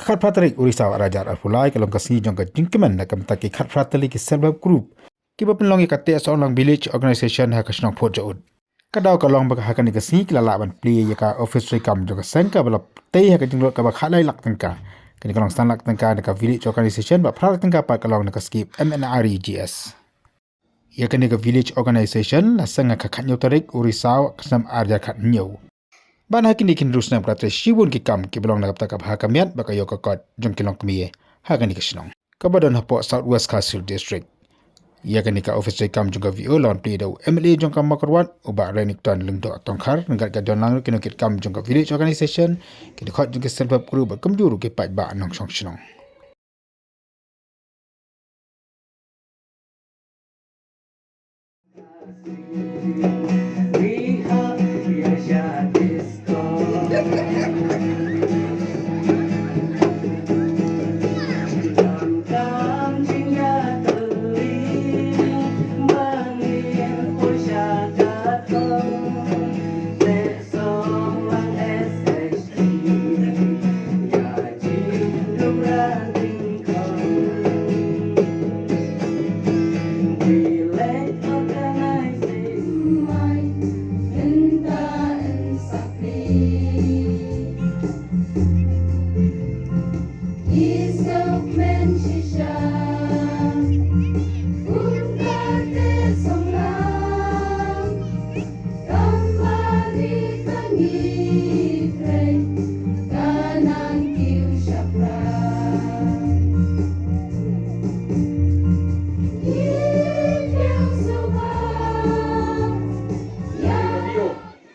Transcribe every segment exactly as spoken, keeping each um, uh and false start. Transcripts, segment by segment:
Khatphra tarik u Risaw arhajar arphew lai ka long ka sngi jong ka jingkmen na ka bynta ki khatphra tylli ki self help group kiba pynlong ïa ka Tehsonglang Village Organization ha ka shnong Phujoud. Ka daw ka long ba ha kane ka sngi ki la lah ban plie ïa ka office treikam jong ka seng kaba la tei ha ka jinglut kaba khatlai lak tyngka. Kane ka long san lak tyngka na ka Village Organization bad phra lak tyngka pat ka long na ka skim M N R E G S. Ïa kane ka Village Organization la seng ha ka khathynñiew tarik u Risaw ka snem arhajar khathynñiew. Bad ha kine ki hynriew snem ka la trei shibun ki kam kiba long na ka bynta ka bha ka miat bad ka ïew ka kot jong ki longkmie ha kane ka shnong kaba don hapoh South West Khasi Hills District. Ïa kane ka office treikam jong ka V O la wan plie da u M L A jong ka Mawkyrwat u Bah Renikton Lyngdoh Tongkhar, ryngkat ka don lang ruh ki nongkitkam jong ka Village Organization, ki dkhot jong ki self help group bad kumjuh ruh ki paidbah nongshong shnong.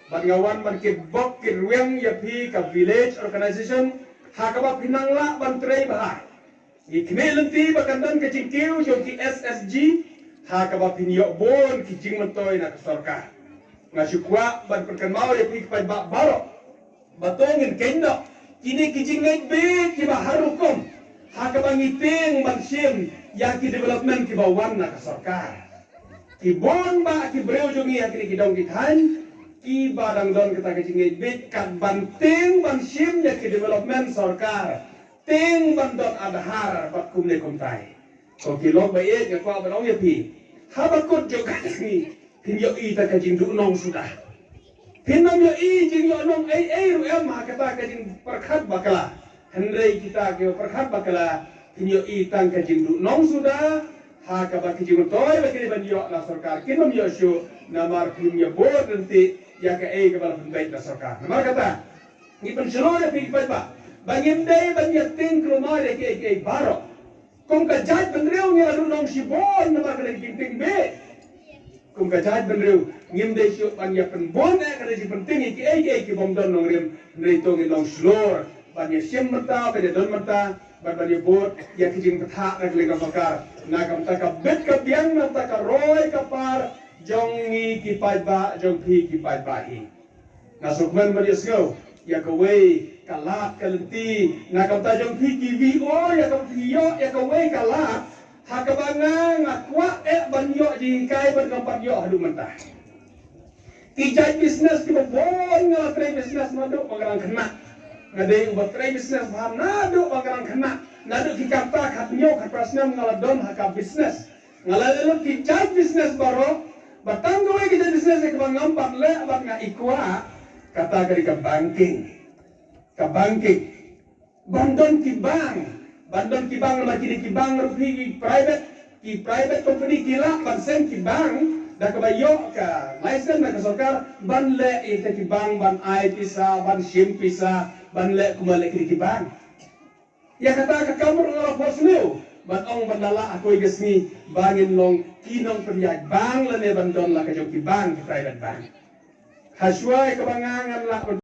Ban nga wan ban kitbok kitrwiang ïa phi ka village organization ha kaba phi nang lah ban trei bha. Ngi khmih lynti ba kan don ka jingkiew jong ki S S G ha kaba phin ïoh bun ki jingmyntoi na ka sorkar. Nga shu kwah ban pynkynmaw ïa phi ki paidbah baroh ba to ngin kynnoh kine ki jingngeit beit kiba har rukom ha kaba ngi tieng ban shim ïa ki development kiba wan na ka sorkar. Ki bun bah ki briew jong ngi ha kine ki dong ki thaiñ kiba dang don kata ka jingngeit beit kat ban tieng ban shim ïa ki development sorkar. Tieng ban don Aadhaar bad kumne kumtai. Ko ki lok ba ïeit, nga kwah ban ong ïa phi, haba kut jong ka sngi phin ïohi tang ka jingduhnong suda. Phin ym ïohi jingïohnong ei ei ruh em ha kata ka jingpyrkhat bakla. Hynrei kita kiba pyrkhat bakla phin ïohi tang ka jingduhnong suda ha kaba ki jingmyntoi ba ki dei ban ïoh na sorkar kin ym ïoh shuh namar phin ïa bud lynti ïa kaei kaba la pynbeit na sorkar. Namar kata ngi pynshlur ïa phi ki paidbah ba ngim dei ban ïa tieng kulmar ïa kiei kiei baroh. Kum ka jaitbynriew ngi la duhnong shibun namar ka dei ka jingtieng beit. Kum ka jaitbynriew ngim dei shuh ban ïa pynbun eh ka dei jingpyntieng ïa kiei kiei ki bym don nongrim. Hynrei to ngin long shlur ban ïa shim mynta, ban ïa don mynta, ban ban ïa bud ïa ki jingbthah na ka liang ka sorkar na ka bynta ka bit ka biang, na ka bynta ka roi ka par jong ngi ki paidbah, jong phi ki paidbah hi. Nga sngewkmen ban ïohsngew ïa kawei ka lad ka lynti na ka bynta jong phi ki V O, ïa kaba phi ïoh ïa kawei ka lad ha kaba nga, nga kwah eh ban ïoh jinghikai bad ngam pat ïoh haduh mynta. Ki jait business kiba bun nga la trei business naduh ba nga dang khynnah. Nga dei uba trei business bha naduh ba nga dang khynnah. Naduh ki kata khathynñiew khatphra snem nga la don ha ka business. Nga la leh lut ki jait business baroh, ba tang kawei ka jait business kaba ngam pat leh bad nga i kwah, kata ka dei ka banking. Ka banking. Ban don ki bank, ban don ki bank namar kine ki bank ruh ki private, ki private company ki lah ban seng ki bank da kaba ïoh ka license na ka sorkar ban leh ïa kita ki bank ban ai pisa, ban shim pisa, ban leh kumba leh kine ki bank. Ïa kata ka kam ruh nga la phohsniew ban ong ban da lah ha kawei ka sngi ba ngin long ki nongpynïaid bank lane ban don la ka jong ki bank, ki private bank. Hashwa ïa kaba nga ngan lah ban